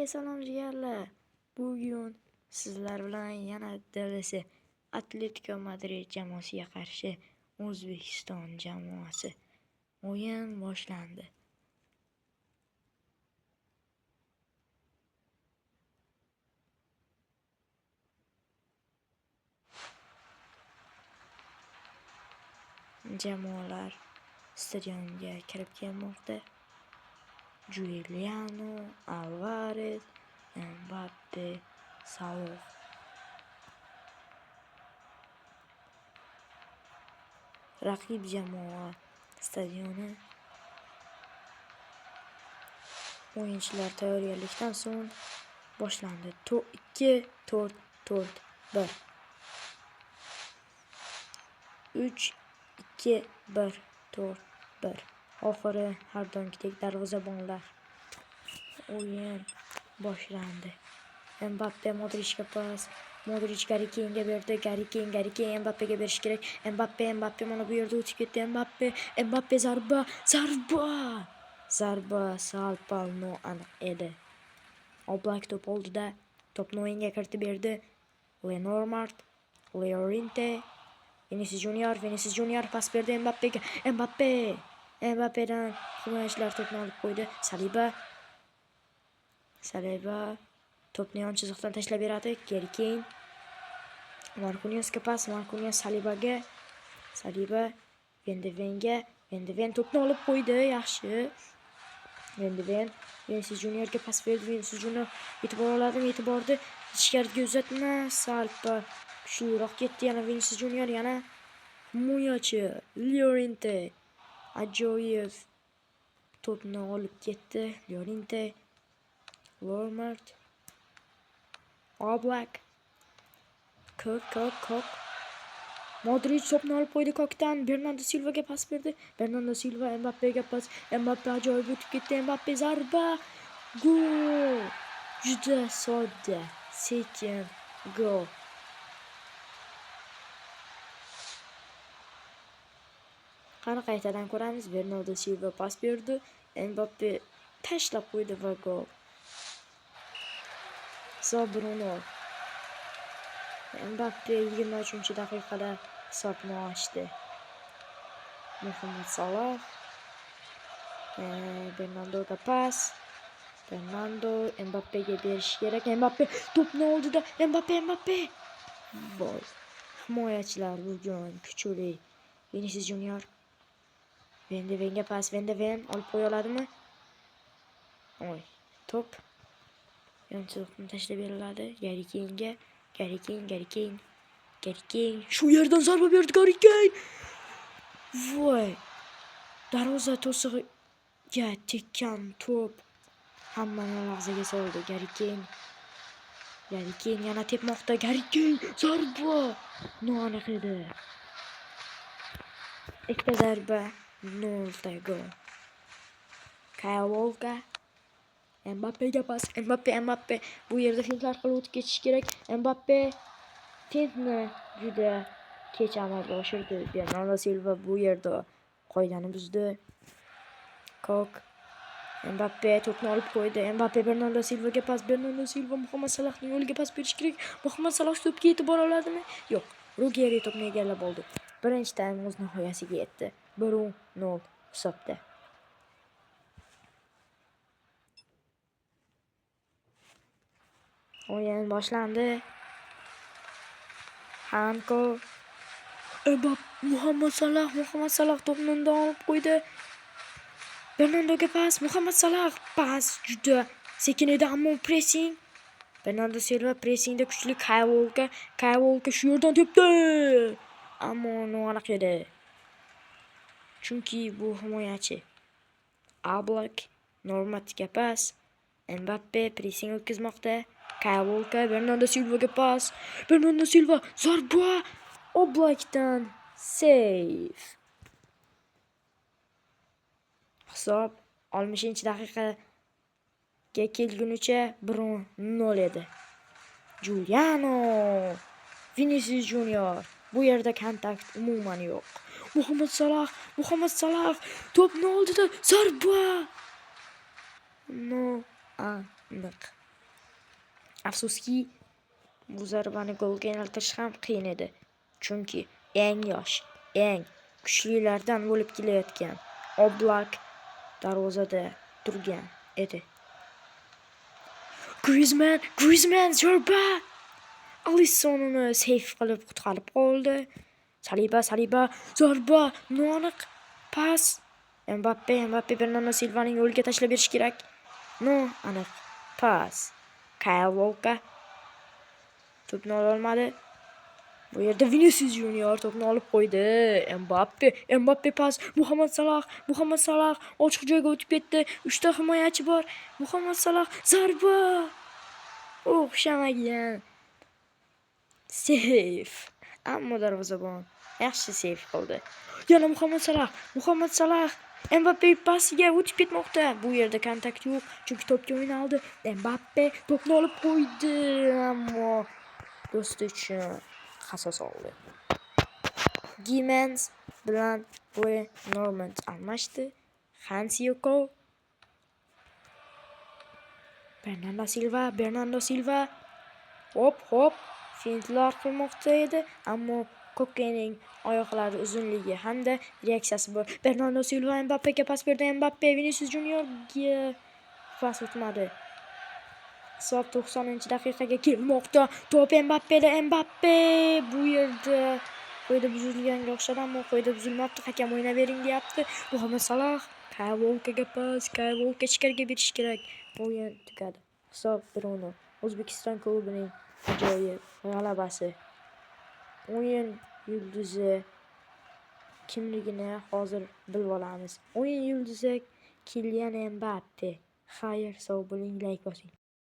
Salom jigarlar. Bugun sizlar bilan yana DLC Atletico Madrid jamoasiga qarshi O'zbekiston jamoasi. O'yin boshlandi. Jamoalar stadionga kirib kelmoqda. Giuliano, Alvarez, Mbappe, Saloh. Raqib jamoa stadioni. O'yinchilar tayyorgarlikdan so'ng boshlandi. 2 4 4 1 3 2 1 4 1. Oxiri har doimgidek darvozabonlar. O'yin boshlandi. Mbappe Modricga pas. Modric Garri Kane'ga berdi. Garri Kane, Garri Kane Mbappega berish kerak. Mbappe, Mbappe mana bu yerda o'tib ketdi. Mbappe, Mbappe zarba, zarba. Zarba sal-pal noaniq edi. Oblak to'p oldida to'pni o'yinga kiritib berdi. Lenormand, Llorente, Vinicius Junior, Vinicius Junior pas berdi Mbappega. Mbappe, Mbappedan himoyachilar to'pni olib qo'ydi. Saliba, Saliba to'pni yon chiziqdan tashlab beradi. Garri Kane. Marquinhosga pas, Marquinhos Salibaga. Saliba Van de Venga, Van de Ven to'pni olib qo'ydi, yaxshi. Van de Ven Vinicius Juniorga pas berdi. Vinicius Junior yetib bora oladimi? Yetib bordi. Ichkariga uzatma, sal-pal kuchliroq ketdi yana Vinicius Junior, yana himoyachi Llorente ajoyib to'pni olib ketdi. Llorente, Lormart, Oblak, Kok, Kok, Kok. Modric to'pni olib qo'ydi Kokdan. Bernardo Silvaga pas berdi. Bernardo Silva Mbappega pas. Mbappe ajoyib o'tib ketdi. Mbappe zarba. Gol! Juda sodda, sekin gol. Qani qaytadan ko'ramiz. Bernardo Silva pas berdi. Mbappe tashlab qo'ydi va gol. Hisob 1-0. Mbappe 23-daqiqada hisobni ochdi. Muhammad Saloh, Bernardoga pas. Bernardo Mbappega berish kerak. Mbappe to'pni oldida. Mbappe, Mbappe. Voy. Himoyachilar bugun kuchli. Vinicius Junior. Van de Venga pas. Van de Ven olib qo'ya oladimi? Oy, to'p yon chiziqdan tashlab beriladi. Garri Kane'ga. Garri Kane, Garri Kane. Garri Kane shu yerdan zarba berdi Garri Kane. Voy. Darvoza to'sig'iga tekkan to'p hammani lahzaga soldi. Garri Kane. Garri Kane yana tepmoqda. Garri Kane zarba noaniq edi. Ikkita zarba, nolta gol. Kyle Walker Mbappega pas. Mbappe, Mbappe bu yerda fintlar qilib o'tib ketish kerak. Mbappe fintni juda kech amalga oshirdi. Bernardo Silva bu yerda qoidani buzdi. Kok, Mbappe to'pni olib qo'ydi. Mbappe Bernardo Silvaga pas. Bernardo Silva Muhammad Salohning yo'liga pas berish kerak. Muhammad Saloh to'pga yetib bora oladimi? Yo'q. Ruggeri to'pni egallab oldi. Birinchi taym o'z nihoyasiga yetdi. 1-0 hisobda. O'yin boshlandi. Hanko, Mbappe, Muhammad Saloh, Muhammad Saloh to'pni undan olib qo'ydi. Bernardoga pas, Muhammad Saloh pas juda sekin edi, ammo pressing. Bernardo Silva pressingda kuchli. Kyle Walker, Kyle Walker shu yerdan tepdi. Ammo noaniq edi. Chunki bu himoyachi. Ablak Normatga pas. Mbappe pressing o'tkazmoqda. Kyle Walker Bernardo Silvaga pas. Bernardo Silva zarba. Oblakdan save. Hisob 60-daqiqaga kelgunicha 1-0 edi. Giuliano, Vinicius Junior. Bu yerda kontakt umuman yo'q. Muhammad Saloh, Muhammad Saloh to'pni oldida zarba. Noaniq. Afsuski, bu zarbani golga aylantirish ham qiyin edi. Chunki eng yosh, eng kuchlilardan bo'lib kelayotgan Oblak darvozada turgan edi. Griezmann, Griezmann zarba! Alisson uni seyf qilib qutqarib qoldi. Saliba, Saliba zarba, noaniq pas. Mbappe, Mbappe Bernardo Silvaning yo'liga tashlab berish kerak. Noaniq pas. Kyle Walker to'pni ola olmadi. Bu yerda Vinicius Junior to'pni olib qo'ydi. Mbappe, Mbappe pas. Muhammad Salah, Muhammad Salah ochiq joyga o'tib ketdi. Uchta himoyachi bor. Muhammad Salah zarba! O'xshamagan. Seyf. Ammo darvozabon yaxshi seyf qildi. Yana Muhammad Salah, Muhammad Salah Mbappe pasiga o'tib ketmoqda. Bu yerda kontakt yo'q, chunki to'pga o'ynaldi. Mbappe to'pni olib qo'ydi, ammo do'sti uchun qasos oldi. Gimenez bilan Le Normand almashdi. Hansiyoko, Bernardo Silva, Bernardo Silva. Hop, hop, fintlar qilmoqda edi, ammo Kokening oyoqlari uzunligi hamda reaksiyasi bor. Bernardo Silva Mbappega pas berdi. Mbappe Vinicius Juniorga pas o'tmadi. Hisob 90-daqiqaga kelmoqda. To'p Mbappeda. Mbappe bu yerda qoida buzilganga o'xshadi, ammo qoida buzilmabdi. Hakam o'ynavering deyapti. Muhammad Salah Kyle Walkerga pas, Kyle Walker ichkariga berish kerak. O'yin tugadi. Hisob 1-0. O'zbekiston klubining ajoyib g'alabasi. O'yin yulduzi kimligini hozir bilib olamiz. O'yin yulduzi Kilian Mbappe. Xayr, sog' bo'ling, layk bosing.